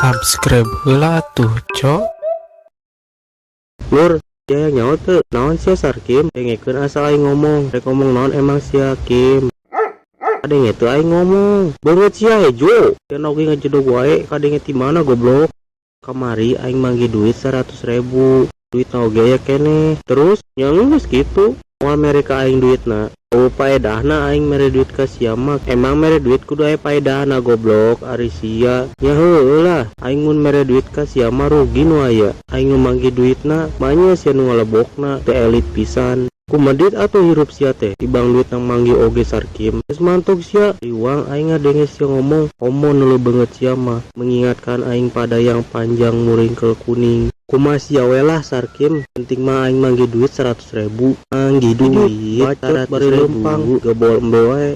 Subscribe heula atuh, Cok. Lur, sia nyaho teu naon sia Sarkim? Dengekeun asal aing ngomong. Rek ngomong naon emang sia, Kim? Kadenge teu aing ngomong? Beungeut sia hejo. Sia oge ngajedog wae, kadenge ti mana, goblok? Kamari aing manggih duit 100.000. Duitna oge aya keneh. Terus nya geus kitu. Moal mere ka aing duitna. Oh, paedahna aing mere duit ka sia mah. Emang mere duit kudu aya paedahna, goblok? Ari sia. Nya heueuh lah. Aing mun mere duit ka sia mah rugi nu aya. Aing nu manggih duitna, maenya sia nu ngalebokna, teu elit pisan. Kumaha atuh hirup sia teh? Tibang duit nang manggih oge, Sarkim. Geus mantog sia. Riwang aing ngadenge sia ngomong. Komo neuleu beungeut sia mah mengingatkan aing pada yang panjang muringkel kuning. Kumaha sia we lah, Sarkim, penting mah aing manggih duit 100.000. Manggih duit bacot bari leumpang, gebol embe wae.